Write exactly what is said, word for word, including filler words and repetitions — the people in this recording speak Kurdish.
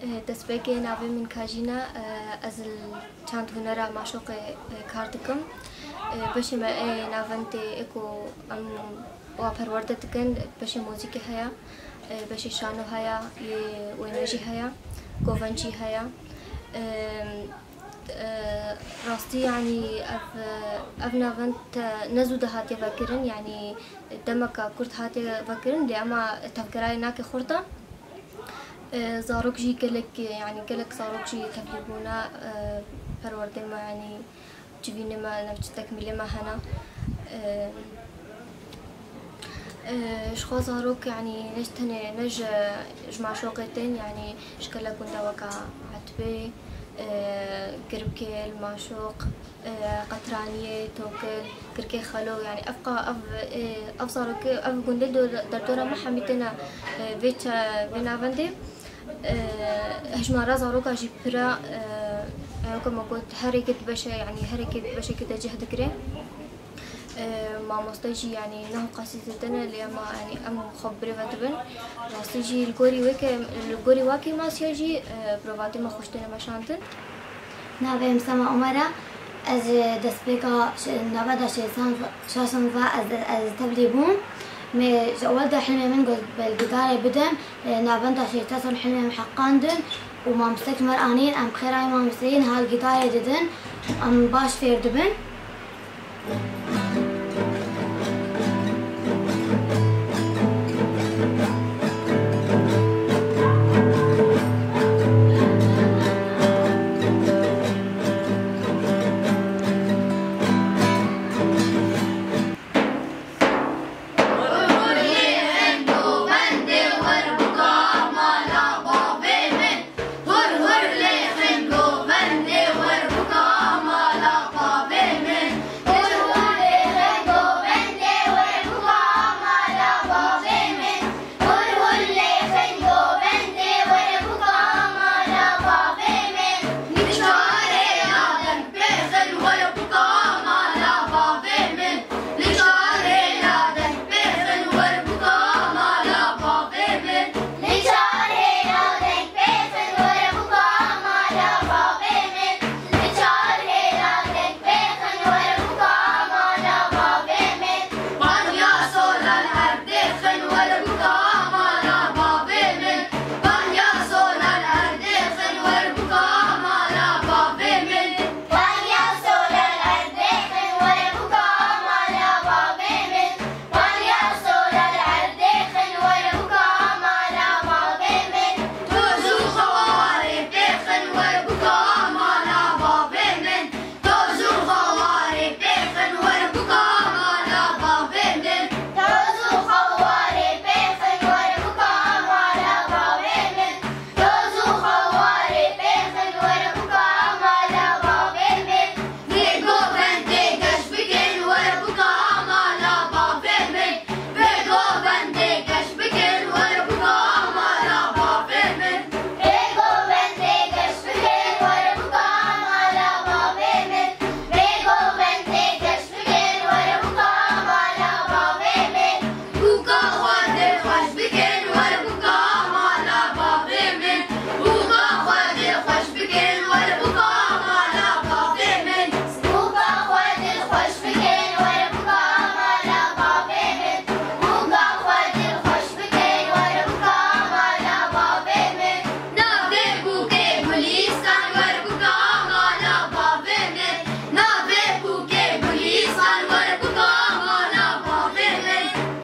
Destpêkê navê min Kajîn e, ez li çand hunera maşoqê kar dikim. Beşê me ê navendê ê ku em wa perwerde dikin, beşê muzîkê heye, beşê şano heye, yê wêne jî heye, govend jî heye. Rastî, yanî ev, ev navend ne zû de hatiye vekirin, yanî demeka kurt hatiye vekirin, lê ema tevgerayê nake xurt e. E, zarok jî gelek, yanî gelek zarok jî tevlî bûne, e, perwerdê me, yanî civînê me, navçe tekmîlê me hene. E, e, ji xwe zarok, yanî ne ji tenê, ne ji, ji maşoqê tên, yanî ji gelek gunda weke Etbê, e, Girbgêl, Maşoq, e, Qetraniyê, Tokil, Girkê Xelo, yanî ev qa-, ev, e, ev zarokê, ev gundê do-, derdora me hemî têne, e, vê çe-, vê navendê. E, hejmara zaroka jî pir e, e, weke me got, herêkê dibeşe, yanî herêkê dibeşekê de cih digire. E, mamoste jî, yanî neho qasî zêde ne, lê ema, yanî em xwe bi birê ve dibin. Rastî jî li gorî wê ke, li gorî wa kêmasiya jî, e, provatê me xweş têne meşandin. Navê min Sema Omer e. Ez ji destpêka şi-, navenda şêstan şasan ve ez, ez tevlî bûm. Mê ji ewel de hilmê min got, bel gitarê bidim. Lê navenda şêstan hilmê min heqandin û mamostek ji me re anîn. Em xêrayê mamosteyê niha gitarê didin. Em baş fêr dibin.